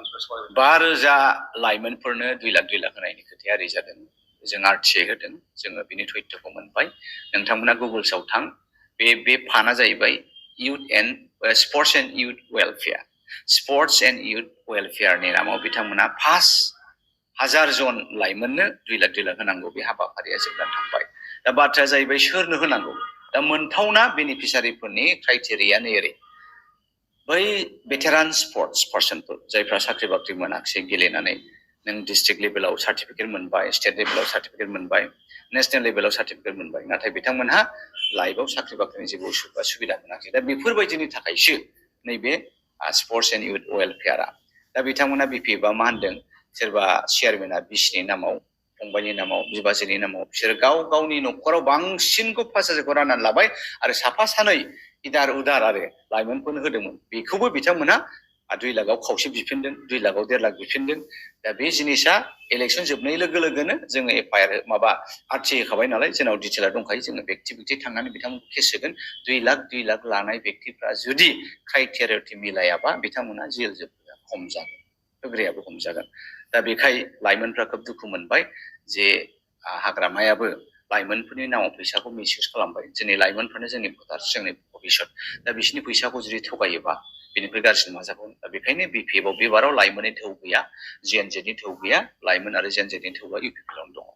5,000 लाइमोनफोरनो 2 लाख होनायनि खोथाया ओरै जादों जों आरटिए होदों जोङो बिनि थयथ'खौ मोनबाय नोंथांमोना गुगोल्सआव थां बे फान्डआ जाहैबाय youth and sports and youth welfare sports and youth welfare नि नामाव बिथांमोना 5,000 जन लाइमोननो 2 लाख होनांगौ बे हाबाफारिया जोबनानै थांबाय दा बाथ्राया जाहैबाय सोरनो होनांगौ दा मोनथावना बेनिफिसियारिफोरनि क्राइटेरिया ओरै बै भेटेरान स्पर्ट्स पार्सनफोर जायफ्रा साख्रि बाख्रि मोनाखिसै गेलेनानै नों डिस्ट्रिक्ट लेभेलाव सार्टिफिकेट मोनबाय स्टेट लेभेलाव सार्टिफिकेट मोनबाय नेशनेल लेभेलाव सार्टिफिकेट मोनबाय नाथाय बिथांमोनहा लाइफआव साख्रि बाख्रिनि जेबो सुबिदा मोनाखै दा बेफोरबायदिनि थाखायसो नैबे स्पर्ट्स एन्ड इउथ वेलफेयारआ दा बिथांमोना बिपिएफआ मा होनदों सोरबा चेयारमेना बिसिनि नामाव फंबायनि नामाव बिबाजैनि नामाव बिसोर गाव गावनि न'खराव बांसिनखौ 5,000खौ राननानै लाबाय आरो साफा सानै इदार उदार आरो लाइमोनफोरनो होदोंमोन बेखौबो बिथांमोना 2 लाखआव खावसे बिफिनदों 2 लाखआव 1.5 लाख बिफिनदों दा बे जिनिसा इलेक्सन जोबनाय लोगो लोगोनो जोङो एफआइआर आरटिए होखाबाय नालाय जोंनाव डिटेला दंखायो जोङो व्यक्ति थांनानै बिथांमोनखौ केस होगोन 2 लाख लानाय व्यक्तिफ्रा जुदि क्राइटेरियाथि मिलायाबा बिथांमोना जेल जोबनाया खम जागोन होग्रायाबो खम जागोन दा बेखाय लाइमोनफ्रा खोब दुखु मोनबाय जे हाग्रामायाबो लाइमोनफोरनि नामाव फैसाखौ मिसइउज खालामबाय जोंनि लाइमोनफोरनो जोंनि भटार्स जोंनि भबिष्यत दा बिसोरनि फैसाखौ जुदि थगायोबा बेनिफ्राय गाज्रि मा जागोन दा बेखायनो बिपिएफआव बेबाराव लाइमोननि थौ गैया जेएनजेनि थौ गैया लाइमोन आरो जेएनजेनि थौआ इउपिपिएलआवनो दङ